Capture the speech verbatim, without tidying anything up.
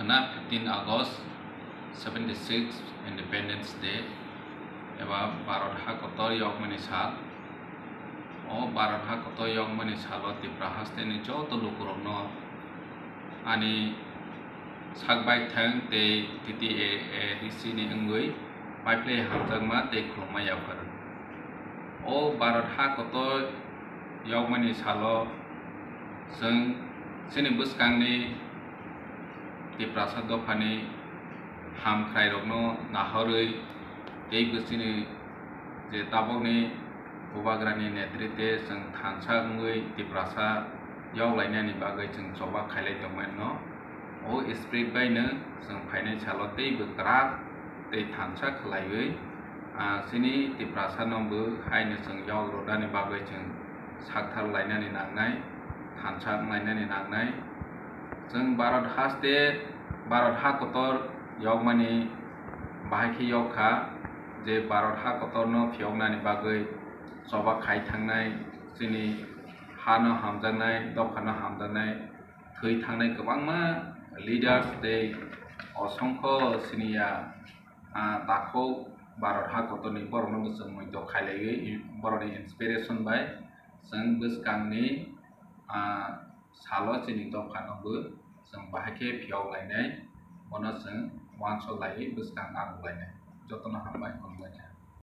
Na fifteen August, seventy six Independence Day, eba Bharat ha kotor yokmani sal. O Bharat ha kotor yokmani salo Tipra hasteni joto lukurokno ani sak baithang tei T T A A D C ni wngwi paiphlai hamjakma tei khulumma yapharwi. O Bharat ha kotor yokmani salo chwng chini bwskangni Tiprasa dophani hamkhrairokno nahorwi tei bwsini je tabukni Bubagrani netritwe chwng thansa wngwi Tiprasa yoklainani bagwi chwng choba khailai tongmano. O spirit baino chwng phainai salo teibo kwrak tei thansa khlaiwi, ah, chini Tiprasano bo haino chwng yok rwnani bagwi chwng sakthar lainani nangnai, thansa wnglainani nangnai. Chwng Bharat haste, Bharat ha kotor yokmani bahai khe yok kha, je Bharat ha kotorno phiyoknani bagwi choba khai thangnai, chini hano hamjaknai, dophano hamjaknai, thwi thangnai kwbangma leaders tei osongkho siniya, ah, takhuk Bharat ha kotorni borokno bo chwng moito khailaiwi, borokni inspiration bai chwng bwskangni, ah, salo chini dophano bo chwng bahai khe phiyok lainai, bono chwng uansuk laiwi bwskang arwk lainai. Jotono hambai, khulumbai kha.